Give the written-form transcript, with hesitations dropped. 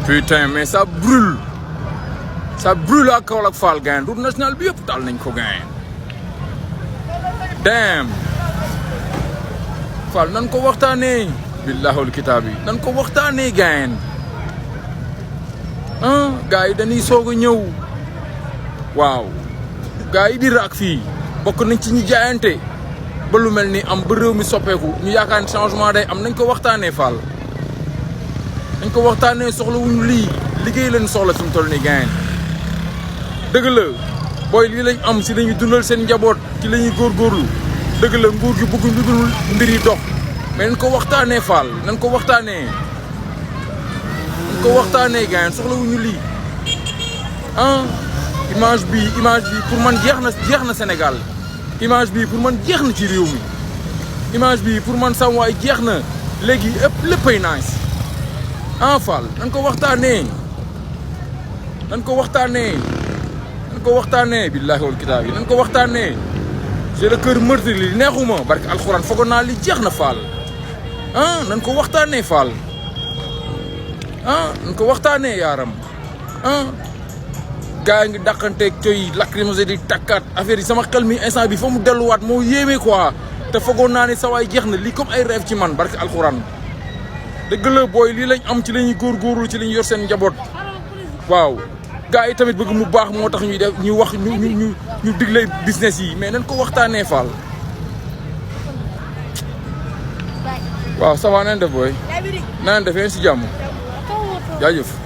putain mais ça brûle à Kaolack Fall gain route nationale bi yëpp taal nañ ko gain damn Fall nan ko waxtaanee billahul kitaab yi nan ko waxtaanee gain gars yi dañuy soog a ñëw waaw gars yi di raak fii bokk nañ ci ñi jaayante ba lu mel ni am ba réew mi soppeeku ñu yaakaar ne changement day am nañ ko waxtaanee Fall nañ ko waxtaanee soxla wuñu lii liggéey leen soxla fi mu toll nii gain dëgg la booy lii lañ am si lañuy dundal seen njaboot ci la ñuy góorgóorlu dëgg la nguur gi bëgguñ lu dul mbir yi dox mais nañ ko waxtaanee Fall nañ ko waxtaanee gain soxla wuñu lii image bi pour man jeex na Sénégal image bi pour man jeex na ci réew mi image bi pour man sam waay jeex na léegi léppay nice Fall nañ ko waxtaanee billaahi wal kitaab yi nañ ko waxtaanee j'ai le cœur meurtri li neexuma barke alxuraan foogoon naa li jeex na Fall nañ ko waxtaanee Fall nañ ko waxtaanee yaaram gaa ngi dàqanteeg coy lacrymogène di takkaat affaire yi sama xel mi instant bi fa mu delluwaat moo yéeme quoi te foogoon naa ne sa waay jeex na lii comme ay rêve ci man barke alxuraan dëgg la booy lii lañ am ci la ñuy góorgóorlu ci la ñuy yor seen njaboot waaw gaa yi tamit bëgg mu baax moo tax ñuy def ñu wax ñu digle business yi mais nañ ko waxtaanee Fall waaw ça va nañ def booy nañ def yéen si jàmm jaajëf